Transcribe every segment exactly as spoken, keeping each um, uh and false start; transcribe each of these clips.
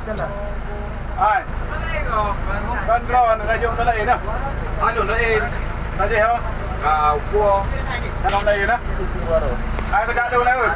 Hai. Kan droe aneuk rayeuk ka laén nah. Aduh, laén. Ka jih, ha? Ka upo. Ka laén nah. Hai, ka jak dong laén.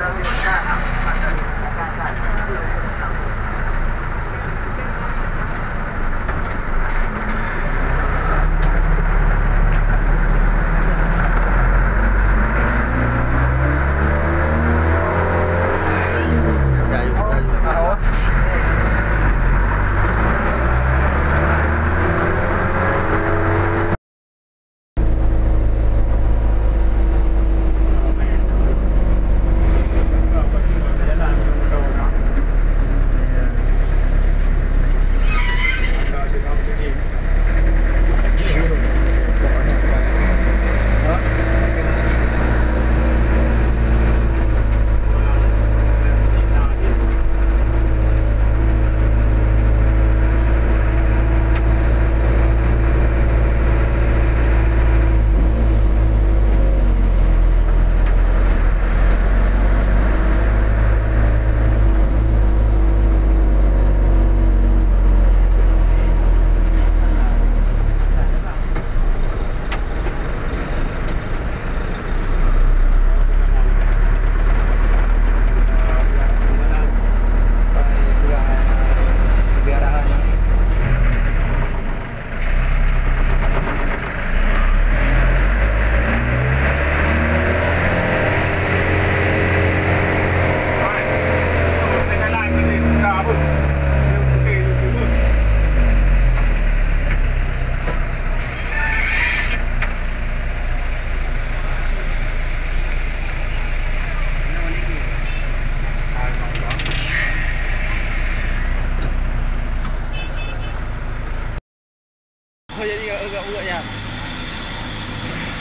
Oh, jadi agak urat ya.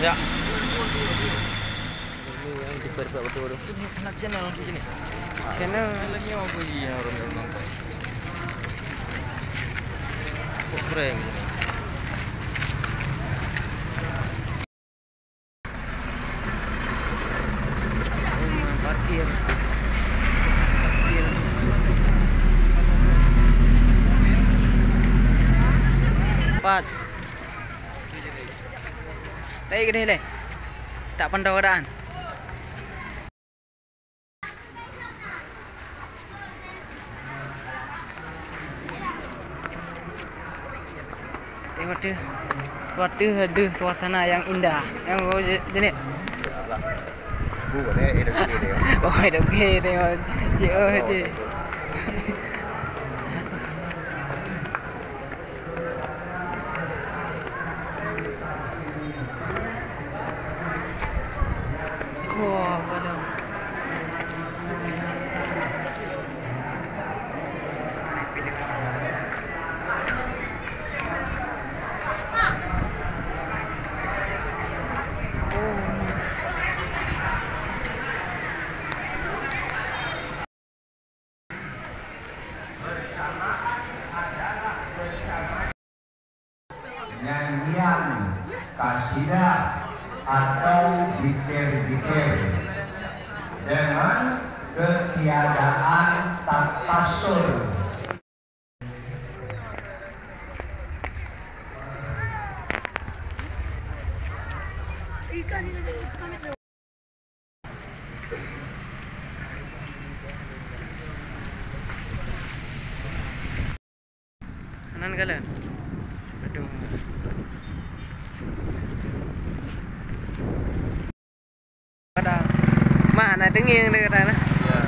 Ya. Ini yang kita buat betul tu. Ini kena channel macam ni. Channel. Channel ni apa lagi yang orang nonton? Kok keren ni? Rumah parkir. Parkir. Empat. Baik ke deh, leh? Tak pantau keadaan. Eh, watèe, watèe ada suasana yang indah. Yang, oh, je-, jenik. Oh, ada okey dia. Cik, oh, cik. Wah, padam. Nyanyian kasidah atau zikir-zikir dengan ketiadaan takatsur. Anan kalon. Aduh. Pada. Mak, na teungieng deungon na. Ya.